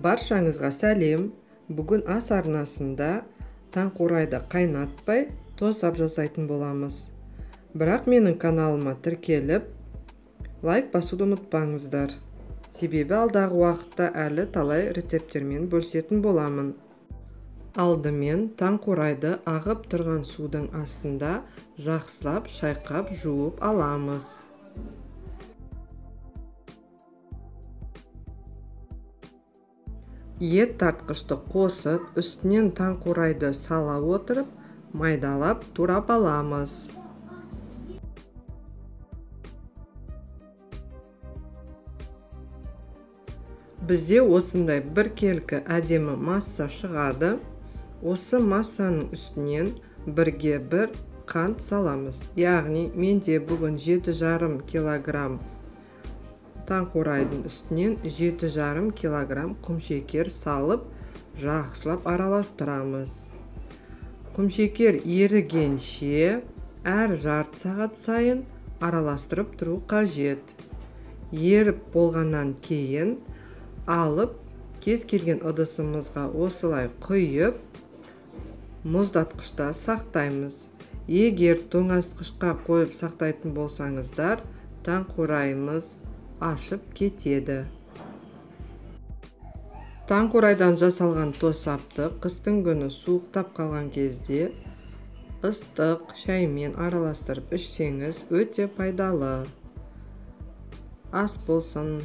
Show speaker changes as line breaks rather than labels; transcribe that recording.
Баршаңызға сәлем. Бүгін ас арнасында таңқурайды қайнатпай тосап жасайтын боламыз. Бірақ менің каналыма тіркеліп, лайк басуды ұмытпаңыздар. Себебі алдағы уақытта әлі талай рецепттермен бөлісетін боламын. Алдымен таңқурайды ағып тұрған судың астында жақсылап шайқап жуып аламыз. Ет тартқышты қосып, үстінен таңқурайды сала отырып, майдалап турап аламыз. Бізде осындай біркелкі әдемі масса шығады. Осы массаның үстінен бірге бір қант саламыз. Яғни менде бүгін 7,5 килограмм таңқурайдың үстінен 7,5 килограмм құмшекер салып, жақсылап араластырамыз. Құмшекер ерігенше әр жарты сағат сайын араластырып тұру қажет. Еріп болғаннан кейін алып, кез келген ыдысымызға осылай құйып, мұздатқышта сақтаймыз. Егер тоңазытқышқа қойып сақтайтын болсаңыздар, таңқурайымыз ашып кетеді. Таңқурайдан жасалған тосапты қыстың күні суықтап қалған кезде ыстық шаймен араластырып ішсеңіз өте пайдалы. Ас болсын.